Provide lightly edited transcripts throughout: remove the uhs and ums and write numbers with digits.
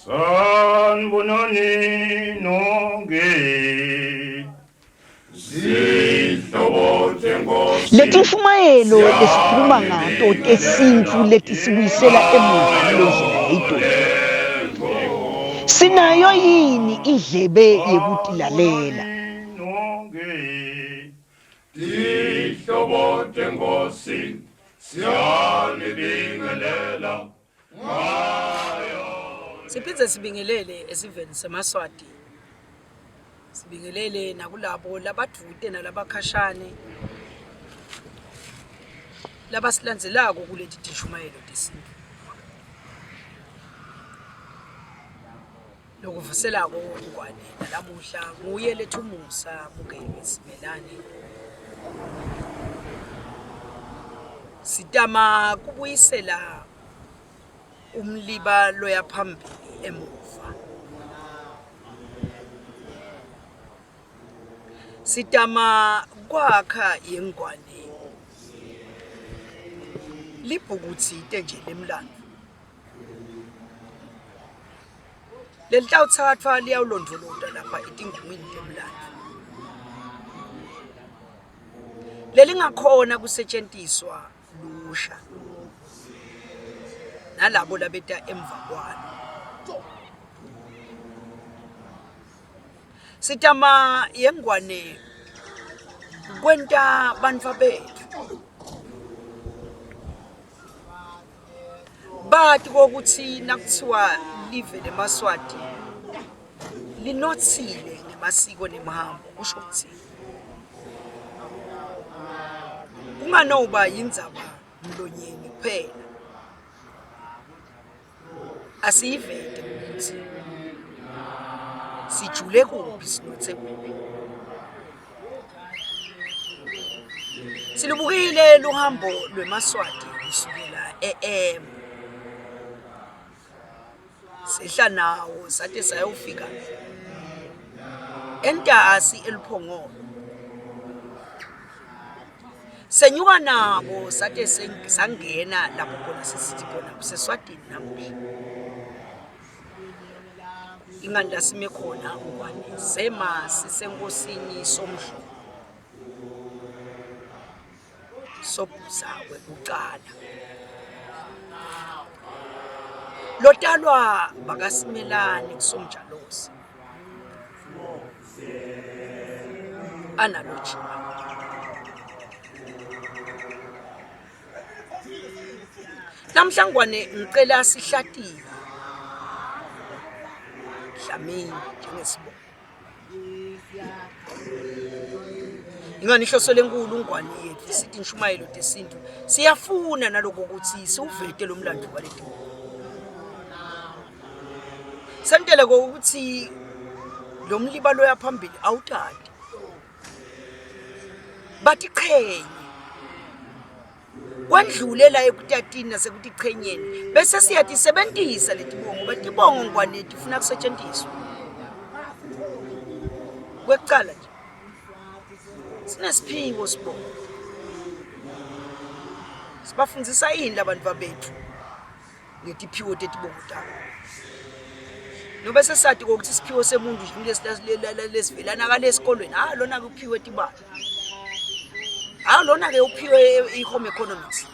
Sanibonani nonke. Zihlobo tenkosi. Letinshumayelo lesikhuluma ngato tesintfu letisibuyisela emuva kule ndlela yayitolo. Sinayo yini indlebe yekutilalela? Nonke. Tihlobo tenkosi siyanibingelela. Siphinde sibingelele esiveni semaSwati. Sibingelele nakulabo labadvute nalabakhashane labasilandzelako kuleti tishumayelo tesintu. Lokuvuselako Ngwane nalamuhla nguye Lethumusa Bukeni Simelane. Sitama kubuyisela umliba loya phambili emuva. Sitama kwakha yengwane libhuku tsite nje lemlandvo. Lelitawutsathwa liyawulondvolotwa lapha etingungwini temlandvo. Lelingakhona kusetjentiswa lusha nalabo labeta emva kwalo. Sitama yengwane kwenta bantfwa betfu Bati kokuthi nakuthiwa live lemaSwati linothile ngemasiko nemihambo kusho ukuthini. Kunganoba yindzaba mlonyeni kuphela. Asiyivete ukuthi sijule kuphi sinothe kuphi. Silubukile luhambo lwemaSwati kusukela e-Embo. Sehla nawo sate sayofika entasi eLuphongolo. Senyuka nabo sate sangena lapho khona sesithi khona kuseSwatini namuhla. Ingani la sime khona ngwane sema sisenkosini somdlo sobhuza wekucala lotalwa bakaSimelane kuSomjalosi analojiba Namhlangwane ngicela sihlatiye Dlamini njengesibongo. Ingani inhloso lenkulu ngwane yethu sithi inshumayelo tesintu siyafuna naloko ukuthi siwuvete lo mlando waleti. Sentele ukuthi lo mliba loya phambili awutati. Batiqhenye kwendlule la ekutatini nasekutichenyeni bese siyatisebentisa letibongo ngoba tibongo ngwane tifuna kusetshenziswa kwekucala nje sinesiphiwo sibongo sibafundzisa ini labantu babethu ngetiphiwo tetibongo tabo nobe sesati kokuthi isiphiwo semuntu lesivelana kale esikolweni ha lona-ke uphiwe tibalo ha lona-ke uphiwe i-home economics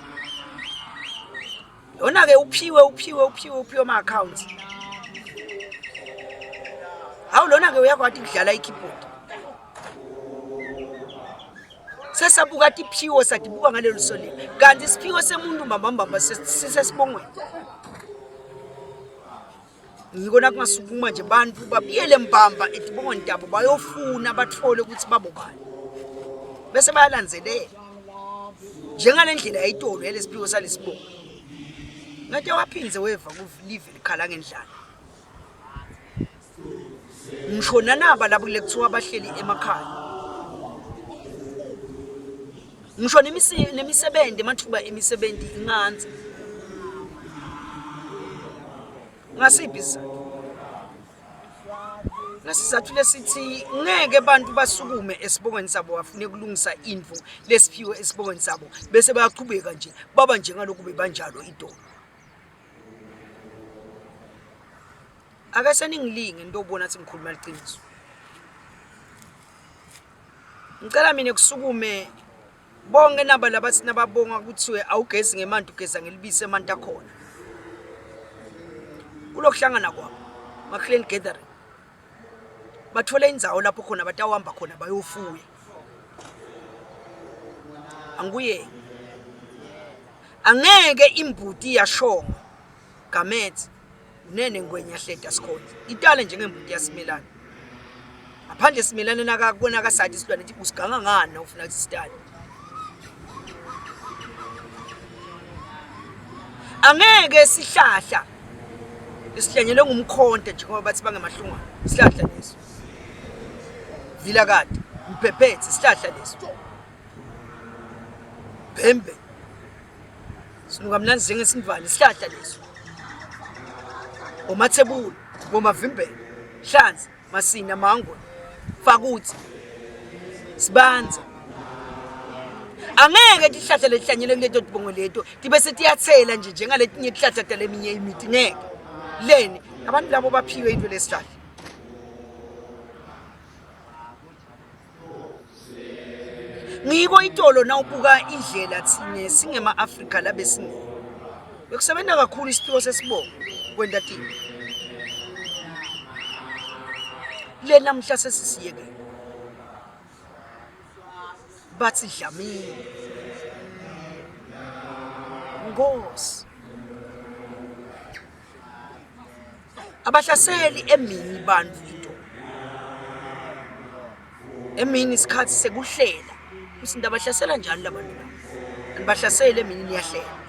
lona-ke uphiwe uphiwe uphiwe uphiwe ama-accounts hawu lona-ke uyakwati kudlala i-keyboard Sesabuka tiphiwo satibuka ngalelo so lelo. Kanti isiphiwo semuntu mbambambamba sisesibongweni. Ngiko nakungasukuma nje bantu babuyele mbamba etibongweni tabo bayofuna bathole ukuthi babobani. Bese bayalandzelela. Njengale ndlela yayitolo yalesiphiwo salesibongo. Ngathi waphindze weva kulive likhala ngendlala. Ngisho nanaba labo kule kuthiwa bahleli emakhaya. Ngisho nemisebenzi amathuba emisebenzi inqansi. Ngasiphi isizathu? Ngasizathu lesithi ngeke abantu basukume esibongweni sabo bafune kulungisa into lesiphiwe esibongweni sabo bese bayaqhubeka nje baba njengalokhu bebanjalo idolo. Ake seningilinge nitobona ukuthi ngikhuluma liqiniso. Ngicela mina kusukume bonke naba labathi nababonga kuthiwe awugezi ngemanti ugeza ngelibisi emanti akhona. Kulokuhlangana kwabo ma-clan gathering bathole indzawo lapho khona batawuhamba khona bayofuya. Angikuyeki. Angeke imbuti yashongo Gamedze unene ngwenya hleta sikhonzi itale njengembuti yasimelane ngaphandle simelane nakakubona kasathi isilwane ethi usiganga ngani ufuna ukuthi sitale angeke sihlahla esihlanyelwe ngumkhonto njengoba bathi bangemahlungwane isihlahla leso vilakade mphephethe isihlahla leso bhembe sinuka mnandi njengesindvane isihlahla leso omathebula bomavimbela hlanzi masina mangwe fakuthi sibanza angeke tihlahla letihlanyelwe kuleto tibongo leto tibe setiyathela nje njengaletinye tihlahla taleminye imithi ngeke leni abantu labo baphiwe into lesihlahla Ngiko itolo nawubuka indlela thine singema-Afrika labe singiyo. Bekusebenza kakhulu isiphiwo sesibongo kwenta tintfo. Le namhla sesisiyekele. Bathi Dlamini. Nkosi. Abahlaseli emini bantu into. Emini isikhathi sekuhlela. Ukuthi ndabahlasela njani labantu laba? Anibahlaseli emini niyahlela.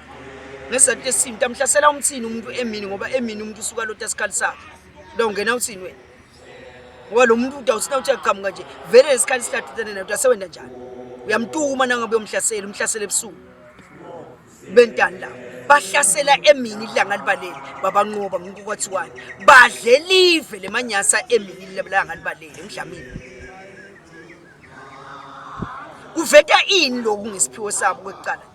Ngesizathu esintu amhlasela umthini umuntu emini ngoba emini umuntu usuka lota isikhali sakhe. Lo ungena uthini wena? Ngoba lo muntu uthi awusina uthi aqhamuka nje vele lesikhathi sihlathithene naye uthi asewenda njani? Uyamtuma nangabe uyomhlasela umhlasela ebusuku. Bentani labo bahlasela emini ilanga libalele babanqoba ngikho kwathiwani badle live lemanyasa emini ilanga libalele ngidlamini kuveta ini lokhu ngesiphiwo sabo kwekuqala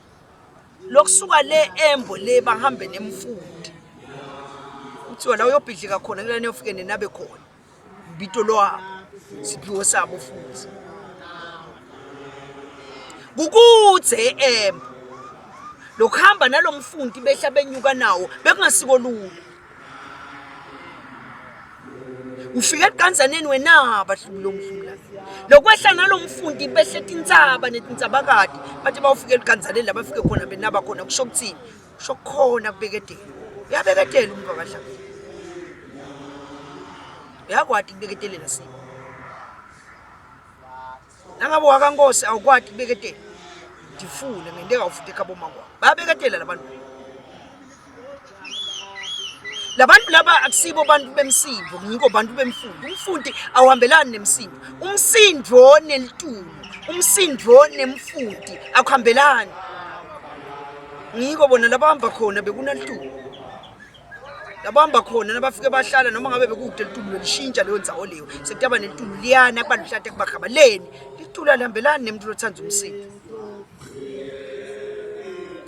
lokusuka le embo le bahambe nemfundi kuthiwa la uyobhidlika khona kulana yofike nenabe khona ubito lwabo siphiwo sabo futhi kukuthe embo lokuhamba nalomfundi behla benyuka nawo bekungasiko lula ufike eqanzaneni wenaba hlubulo mhlula lokwehla nalomfundi behle tintsaba netintsabakade bathi bawufike eluganzaneni la bafike khona benaba khona kusho kuthini kusho kukhona kubeketela uyabeketela umuntu wakadlamini uyakwati kubeketelela simo nangabe wakankosi awukwati kubeketela ndifune ngenteka ufute ekhabo makwabo bayabeketela labantu labantu laba akusibo bantu bemsindo ngiko bantu bemfundo umfundi awuhambelani nemsindo umsindo nelitulo umsindo nemfundi akuhambelani ngiko bona labahamba khona bekunalitulo labahamba khona nabafike bahlala noma ngabe bekude litulu lishintsha leyo ndzawo leyo sekutaba nelitulu liyana kuba luhlata kubagaba leni litulu alihambelani nemuntu lothanda umsindo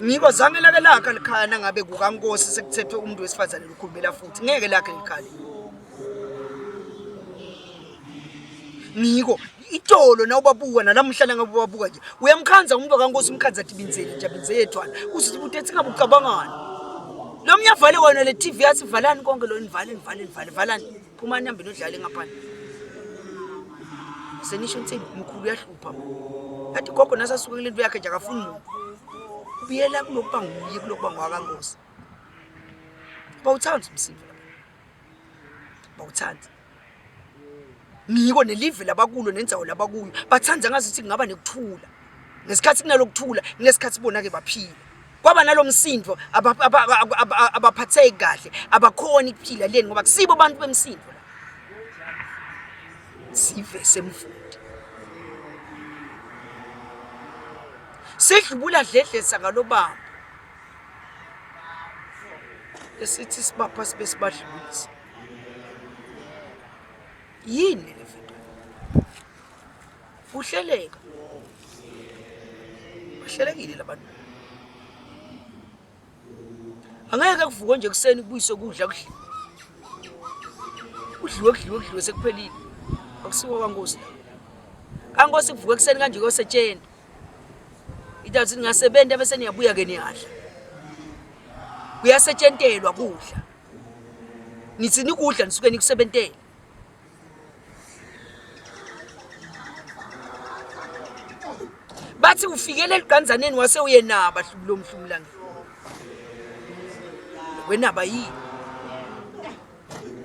ngiko zange lake lakha likhaya nangabe kukankosi sekuthethwe umuntu wesifazane lukhulumela futhi ngeke lakhe likhale ngiko itolo nawubabuka nalamuhla nangabe ubabuka nje uyamkhanza umuntu wakankosi umkhanza tibinzele nje abinze yedwana usithi butethi ngabe ucabangani lo mnye avale wena le TV yathi valani konke lo nivale nivale nivale valani phumani hambe nodlale ngaphandle senisho insimbi mkhulu uyahlupha athi gogo nasasuke kule nto yakhe nje akafuni muntu ubuyela kulokuba nguye kulokuba ngwakankosi bawuthanda umsindo lapha bawuthanda ngiko nelive labakulo nendzawo labakuyo bathanda ngazuthi kungaba nekuthula ngesikhathi kunalokuthula kulesikhathi bona-ke baphila kwaba nalo msindo abaphatheki kahle abakhoni kuphila leni ngoba kusibo abantu bemsindo la sive semfundi sidlubula dledlesa ngalobamba esithi sibapha sibe sibadlulisa yini le video kuhleleka bahlelekile labantu angeke kuvukwe nje kuseni kubuyiswe kudla kudliwe. Kudliwe kudliwe kudliwe sekuphelile. Akusiwo kaNkosi la. KaNkosi kuvuka ekuseni kanje kuyosetsheni. Itawuthi ningasebenta bese niyabuya ke niyadla. Kuyasetshentelwa kudla. Nithi nikudla nisuke nikusebentele. Bathi ufikele eluganzaneni wase uyenaba hlubulo mhlumlangeni. Wenaba yini?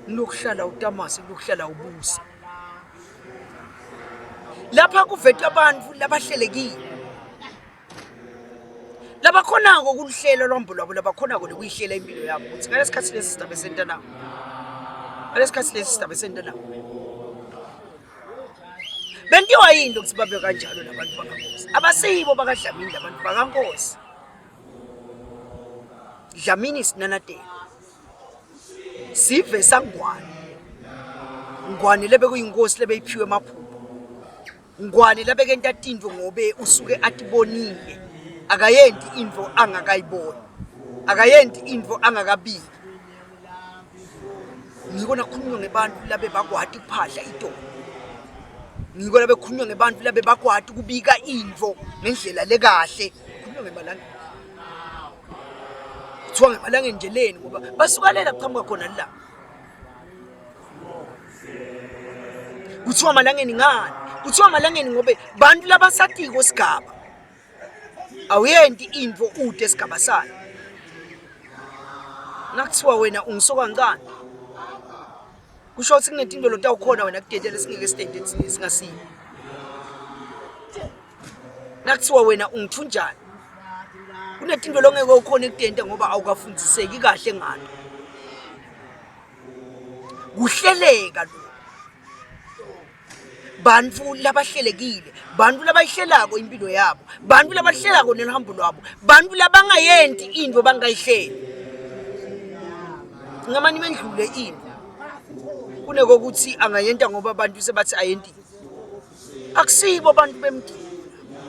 Kulokuhlala utamase kulokuhlala ubusa. Lapha kuvetwa abantu labahlelekile. Labakhonako kuluhlelo lwambo lwabo labakhonako lokuyihlela impilo yabo ukuthi ngalesikhathi lesi sidabe senta na. Ngalesikhathi lesi sidabe senta na. Bentiwa yini ukuthi babe kanjalo labantu bakaNkosi? Abasibo bakaDlamini labantu bakaNkosi. Dlamini sinanatelo. Sive saNgwane. Ngwane lebe kuyinkosi lebeyiphiwe emaphupho. Ngwane labekenta tintfo ngobe usuke atibonile. Akayenti intfo angakayiboni. Akayenti intfo angakabiki. Ngiko nakhulunywa ngebantfu labe bakwati kuphahla itolo. Ngiko labe khulunywa ngebantfu labe bakwati kubika intfo ngendlela lekahle. Khulunywa ngemalangeni. Kuthiwa ngemalangeni nje leni ngoba basuka lela kuqhamuka khona la. Kuthiwa malangeni ngani? Kuthiwa malangeni ngobe bantu labasatiko sigaba. Awuyenti intfo ute sigaba sayo. Nakuthiwa wena ungisokancane. Kusho ukuthi kunetinto lotawukhona wena kudedela esingeke sidede thina singasiyo. Nakuthiwa wena ungithunjani. Kunetinto longeke ukhone kudenta ngoba awukafundiseki kahle ngato. Kuhleleka lokhu. Bantfu labahlelekile, bantfu labayihlelako impilo yabo, bantfu labahlelako neluhambo lwabo, bantfu labangayenti intfo bangayihleli. Ngamane imendlule intfo kunekokuthi angayenta ngoba abantu sebathi ayentiwe. Akusibo abantu bemdini.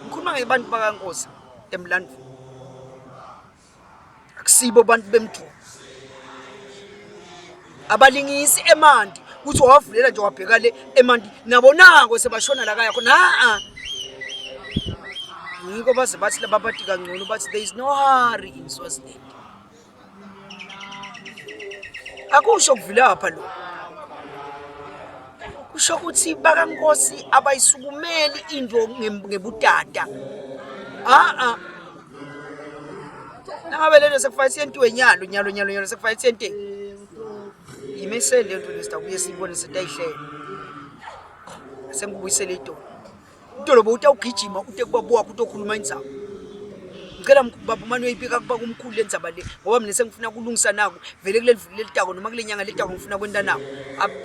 Ngikhuluma ngebantu bakaNkosi emlandvweni. Akusibo abantu bemdvumo. Abalingisi emanti kuthi wawavulela nje wabheka le emanti nabo nako sebashona la kaya khona a ngiko baze bathi laba bathi kangcono bathi there is no hurry in Swaziland. Akusho kuvilapha lo. Kusho ukuthi bakaNkosi abayisukumeli into ngebutata. A a. Nangabe lento sekufanele siyentiwe nyalo nyalo nyalo nyalo sekufanele siyenteke. Yimise le nto lesitabuye siyibone setayihlela. Sengikubuyisele itolo. Itolo bowutawugijima ute kubaba wakho utokhuluma indzaba. Ngicela baba umane uyibika kuba kumkhulu le ndzaba le ngoba mina sengifuna kulungisa naku vele kuleli viki lelitako noma kule nyanga letako ngifuna kwenta naku.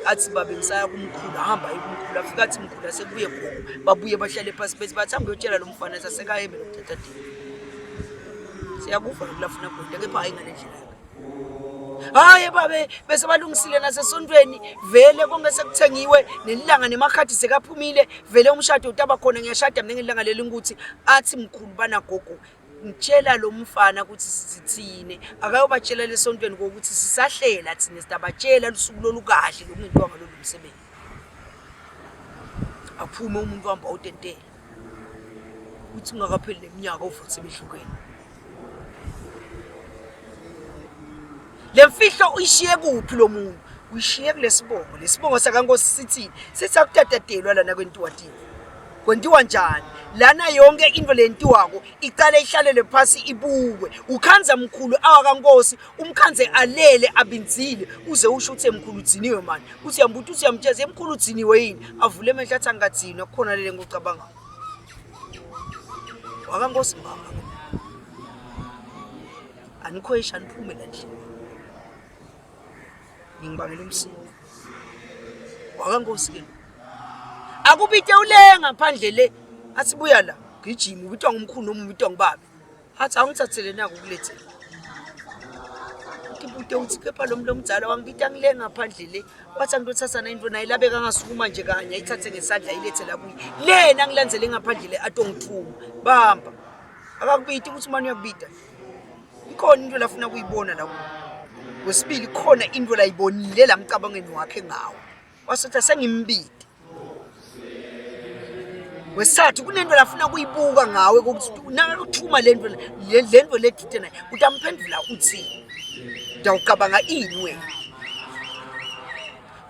Athi babe ngisaya kumkhulu ahamba aye kumkhulu afike athi mkhulu asekubuye gogo babuye bahlale phasi bethi bathi hambe uyotshela lo mfana sasekaye mina ukuthatha Siyakuva lokhu lafuna kwenta kepha hayi ngale ndlela yakhe. Hayi babe bese balungisile nasesontweni vele konke sekuthengiwe nelilanga nemakhadi sekaphumile vele umshado utaba khona ngiyashada mina ngelanga leli ukuthi athi mkhulu banagogo ngitshela lo mfana ukuthi sithini akayobatshela lesontweni kokuthi sisahlela thina sidabatshela lusuku lolukahle lokungentiwa ngalolu msebenzi aphume umuntu wahamba utentela uthi ungakapheli neminyaka uvuthi sebehlukene le mfihlo uyishiye kuphi lo muntu uyishiye kulesibongo lesibongo sakankosi sithini sithi akutatadelwa lana kwentiwa tini kwentiwa njani lana yonke into lentiwako icale ihlalele phasi ibukwe ukhanza mkhulu awakankosi umkhanze alele abinzile uze usho ukuthi emkhulu udziniwe mani uthi uyambuta uthi uyamtsheza emkhulu udziniwe yini avule emehlo athi angadzinwa kukhona lele ngikucabanga wakankosi mbamba anikhwesha aniphume la ndlini ngingibangela umsindo wakankosi ke akubite ulenga phandle le athi buya la gijima ubitwa ngumkhulu noma ubitwa ngubabe athi awungithathele naku kulethele Ngibute uthi kepha lo muntu omdala wangibita ngile ngaphandle le wathi angitothatha na into naye labeka angasukuma nje kanye ayithathe ngesandla ayilethe la kuye lena ngilandzele ngaphandle le atongithuma bamba akakubiti ukuthi umane uyakubita ikhona into lafuna kuyibona la kuwe wesibili khona into layibonile la mcabangweni wakhe ngawo. Wasuthi sengimbide. Wesithathu kunento lafuna kuyibuka ngawe ukuthi nakakuthuma lento lento ledide naye utamphendula uthini? Utawucabanga ini wena?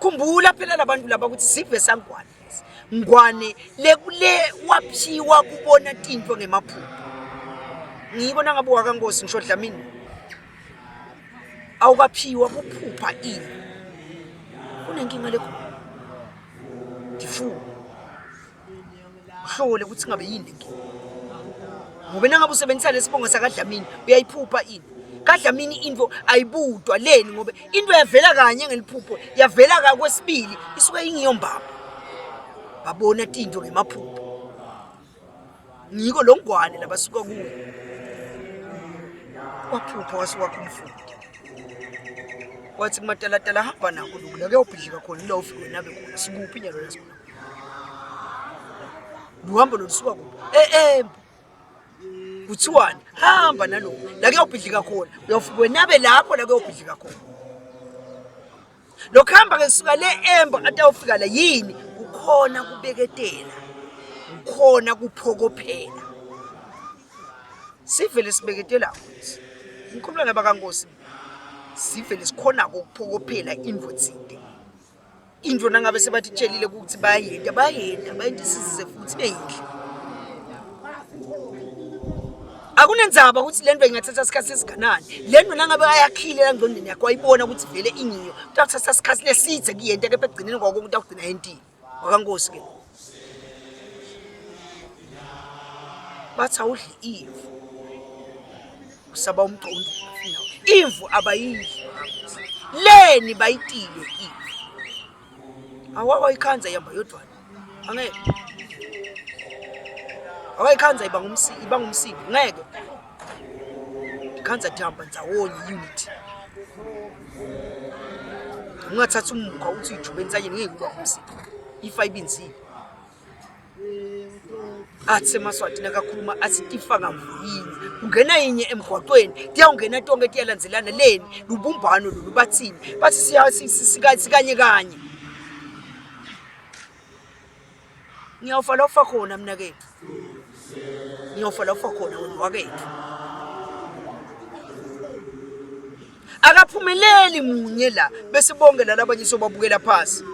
Khumbula phela labantu laba ukuthi sive sangwane. Ngwane lekule waphiwa kubona tinto ngemaphupho. Ngiko nangabe wakaNkosi ngisho Dlamini. Awukaphiwa kuphupha ini. Kunenkinga lekho. Ngifuna. Uhlole ukuthi ngabe yini lenkinga. Ngoba nangabe usebenzisa lesibongo sakaDlamini uyayiphupha ini. KaDlamini into ayibudwa leni ngoba into yavela kanye ngeliphupho yavela kakwesibili isuke ingiyombamba. Babona tinto ngemaphupho. Ngiko lo ngwane labasuka kuyo. Waphupha wase wakho umfundi. Wathi kumatalatala hamba nako lokhu la kuyawubhidlika khona ila ufike wena abe khona sikuphi inyalo la sikhona. Luhambo lolusuka kuphi? Eh eh kuthiwani hamba nalokhu la kuyawubhidlika khona uyawufika wenabe lapho la kuyawubhidlika khona lokuhamba ke kusuka le embo atawufika la yini kukhona kubeketela kukhona kuphokophela sivele sibeketelako ngikhuluma ngebakankosi sivele sikhonako ukuphokophela intfo tsite intfo nangabe sebatitshelile ukuthi bayayenta bayayenta bayenta isize futhi ibe yinhle akunendzaba ukuthi le nto ingathatha isikhathi esinganani le nto nangabe ayakhile la ngqondweni yakho wayibona ukuthi vele ingiyo kutawuthatha isikhathi lesidze kuyenta kepha ekugcineni kwako kutawugcina yentile wakankosi ke bathi awudli imvu usaba umqondo imvu abayidli leni bayitile imvu awawayikhanza ihamba yodwana angeke awayikhanza iba ngumsi iba ngumsindo ngeke ikhanza tihamba ndzawonye unity ungathatha umukhwa uthi uyijube entsanyeni ngeke uba ngumsindo ifa ibinzile athi emaswati nakakhuluma athi tifa ngamvuyinye kungena yinye emgwaqweni tiyawungena tonke tiyalandzelana leni lubumbano lolu bathini bathi sikanye kanye ngiyawufa la ufa khona mna kethu ngiyawufa la ufa khona wena wakethu akaphumeleli munye la bese bonke la labanye sobabukela phasi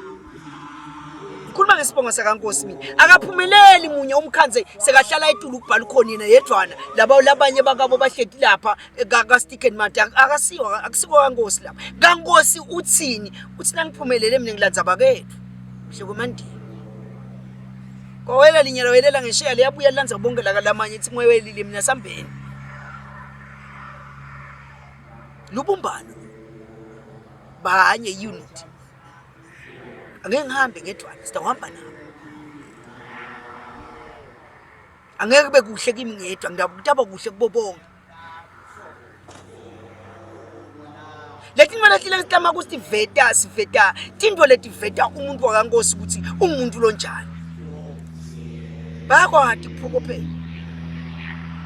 ngikhuluma ngesibongo sakankosi mina akaphumeleli munye umkhanze sekahlala etulu ukubhala ukhona yena yedwana laba labanye bakabo bahleti lapha eh, ka-stick and mad akasiwa akusiko kankosi lapha kankosi uthini uthi nangiphumelele mina ngilanza bakethu mhle kwemandini kwawela linye lawelela ngesheya liyabuya lilanza bonke lakalamanye ithi mwewelile mina sambeni lubumbano banye unit angeke ngihambe ngedwana sitawuhamba nabo angeke kube kuhle kimi ngedwa ngitaba kuhle kubo bonke letinto leti lesitama kusiveta siveta tintfo letiveta umuntu wakankosi ukuthi ungumuntu lonjani bayakwati kuphokophela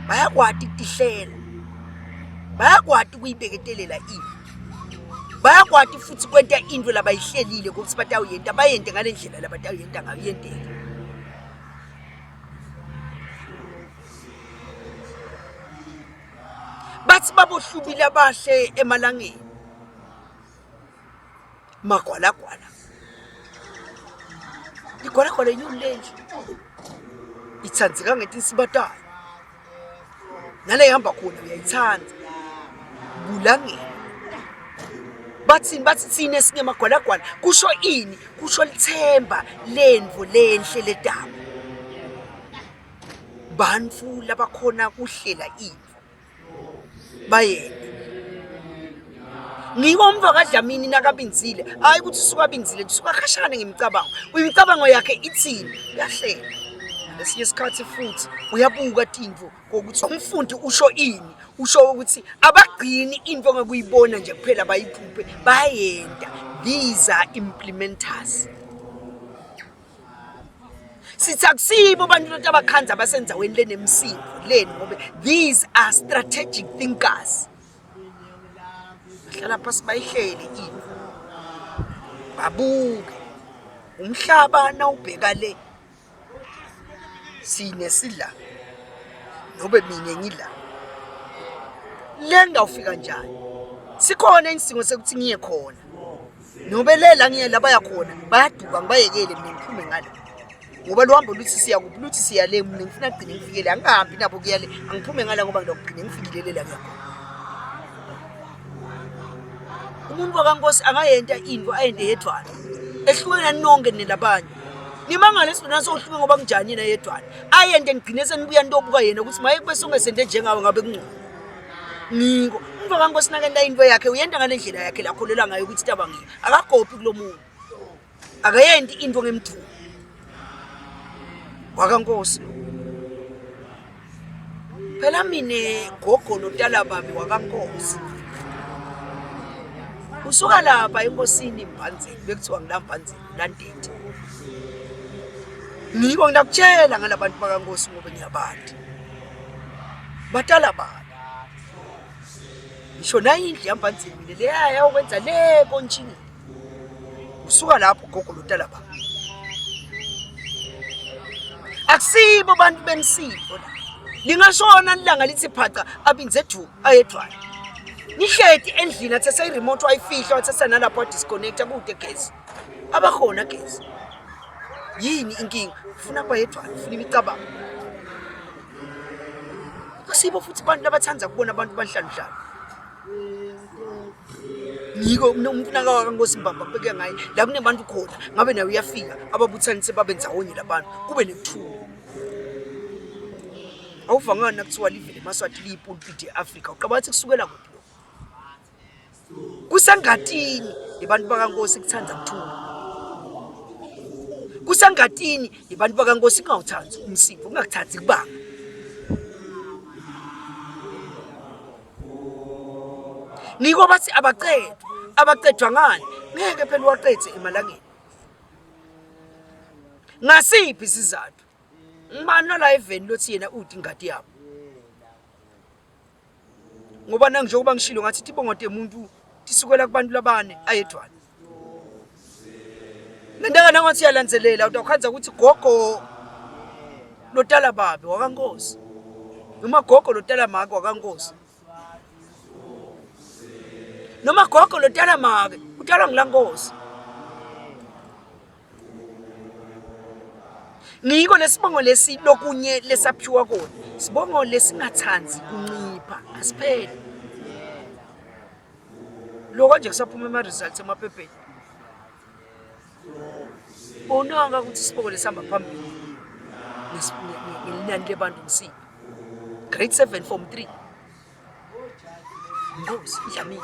bayakwati kutihlela bayakwati kuyibeketelela into bayakwati futhi kwenta into labayihlelile ukuthi batawuyenta bayente ngale ndlela labatawuyenta ngayo yenteke bathi babohlubile abahle emalangeni magwalagwala igwalagwala inyoni lenhle ithandzeka ngetinsiba tayo nale ihamba khona uyayithanda bulangeni bathini bathi thina esingemagwalagwala kusho ini kusho lithemba lendvo lenhle ledaba bantfu labakhona kuhlela intfo bayena ngiko umva kaDlamini nakabinzile hayi ukuthi usuka abinzile usuka khashane ngemicabango imicabango yakhe ithini uyahlela lesinye isikhathi futhi uyabuka tintfo kokuthi umfundi usho ini usho ukuthi abagcini into ngokuyibona nje kuphela bayiphuphe bayenta these are implementers sithi akusibo abantu lento abakhanza abasendaweni lenemsindo leni ngoba these are strategic thinkers bahlala phasi bayihlele into babuke. Umhlaba nawubheka le sine sila nobe mina ngila le ngawufika njani sikhona isidingo sekuthi ngiye khona nobe le la ngiye la baya khona bayaduka ngibayekele mina ngiphume ngale ngoba luhambo luthi siya kuphi luthi siya le mina ngifuna kugcine ngifikele angihambi nabo kuya le angiphume ngala ngoba ngidokugcine ngifikile le la ngiya khona umuntu wakankosi angayenta into ayente yedwana ehlukene nani nonke nilabanye nimangale sidona sohluke ngoba kunjani yena yedwana ayente nigcine senibuya nitobuka yena ukuthi maye kube songesente njengawe ngabe kungcono ngiko umuntu wakankosi nakenta into yakhe uyenta ngale ndlela yakhe lakholelwa ngayo ukuthi taba ngiyo akagopi kulo muntu akayenti into ngemthumo wakankosi phela mine gogo lotala babi wakankosi usuka lapha enkosini mbandzeni bekuthiwa ngilambandzeni landeti ngiko ngidakutshela ngalabantu bakankosi ngoba ngiyabati batala babi ngisho nayindlu yambandzeni mina leya yawukwenza le kontshini usuka lapho gogo lotala ba akusibo abantu bemsipho la lingashona ilanga lithi phaca abinze du ayedwana nihleti endlini athatha i-remote wayifihla wathatha nalapho wadisconnecta kude gesi abakhona gesi yini inkinga ufuna kuba yedwana ufuna imicabango akusibo futhi abantu labathanda kubona abantu banhlaluhlala ngiko umuntu nakawaka mbamba kubeke ngaye la kunebantu khona ngabe naye uyafika ababuthanise babe ndzawonye labantu kube nekuthula awuvangani nakuthiwa live lemaswati liyipulpiti e-afrika uqaba wathi kusukela kuphi lokho kusengatini yabantu bakankosi kuthanda kuthula kusengatini yabantu bakankosi kungawuthandi umsipho kungakuthathi kubanga Ngiko bathi abaqedwa, abaqedwa ngani? Ngeke phela uwaqedze emalangeni. Ngasiphi isizathu? Ngibani la eveni lothi yena uthi ingadi yabo? Ngoba nanjengoba ngishilo ngathi tibongo temuntu tisukela kubantu labane ayedwana. Lentaka nangathi uyalandzelela utawukhandza ukuthi gogo lotala babe wakankosi noma gogo lotala make wakankosi noma gogo lotala make utalwa ngilankosi ngiko lesibongo lesi lokunye lesaphiwa kona sibongo lesingathanzi kuncipha asipheli lokho nje kusaphuma ama-results emaphepheni bonanga ukuthi isibongo lesihamba phambili ngelinani lebantu ngisiphi grade 7 form 3 Nkosi Dlamini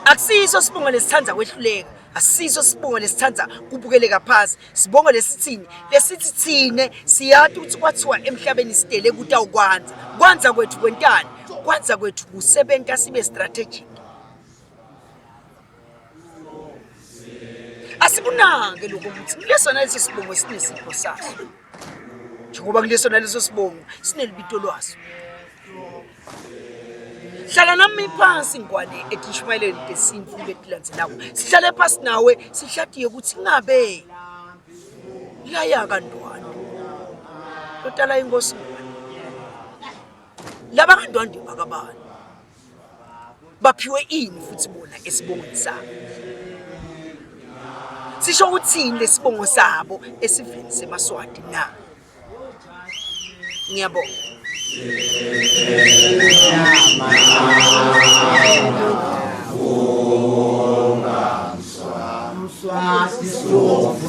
akusiso sibongo lesithanda kwehluleka asiso sibongo lesithanda kubukeleka phansi sibongo lesithini lesithi thine siyati ukuthi kwathiwa emhlabeni sidele kutawukwanza kwanza kwethu kwentani kwanza kwethu kusebenta sibe strategic asikunake lokho ukuthi kuleso naleso sibongo sinesipho saso njengoba kuleso naleso sibongo sinelibito lwaso hlala nami phansi ngwane etishumayeleni tesintu letilandzelako sihlale phasi nawe sihlatiye ukuthi ngabe laya kantwana lotala inkosi ngwane laba kantwande bakabani baphiwe ini futhi bona esibongweni sabo sisho ukuthini lesibongo sabo esiveni semaswati na ngiyabonga Mswati sofu